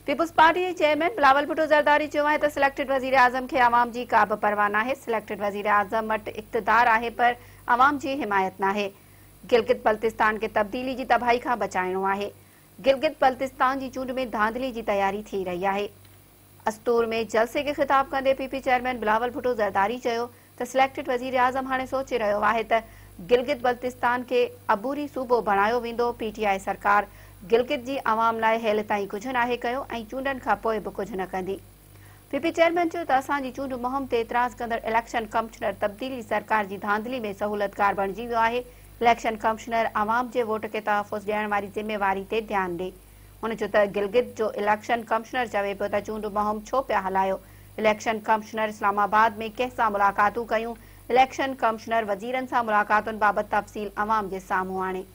Peoples party جي chairman Bilawal Bhutto Zardari چيو آهي ته سليڪٽيڊ وزيراعظم کي عوام جي ڪابه پرواهه ناهي، سليڪٽيڊ وزيراعظم وٽ اقتدار آهي پر عوام جي حمايت ناهي، گلگت بلتستان کي تبديلي جي تباهي کان بچائڻو آهي، گلگت بلتستان جي چونڊ ۾ ڌانڌلي جي تياري ٿي رهي آهي. استور ۾ جلسي کي خطاب ڪندي P P chairman Bilawal Bhutto Zardari چيو ته سليڪٽيڊ وزيراعظم هاڻي سوچي رهيو آهي ته گلگت بلتستان کي عبوري صوبو بڻايو ويندو، پي ٽي آء سرڪار گلگت جي عوام لاء هيل تائين ڪجهه ناهي ڪيو ۽ چونڊن کانپوء به ڪجهه نه ڪندي. پي پي چيئرمين چيو ته اسان جي چونڊ مهم تي اعتراض ڪندڙ اليڪشن ڪمشنر تبديلي سرڪار جي ڌانڌلي ۾ سهولتڪار بڻجي ويو آهي، اليڪشن ڪمشنر عوام جي ووٽ کي تحفظ ڏيڻ واري ذميواري تي ڌيان ڏي. هن چيو ته گلگت جو اليڪشن ڪمشنر چوي پيو ته چونڊ مهم ڇو پيا هلايو، اليڪشن ڪمشنر اسلام آباد ۾ ڪنهن سان ملاقاتون ڪيون، اليڪشن ڪمشنر وزيرن سان ملاقاتن بابت تفصيل عوام جي سامهون آڻي.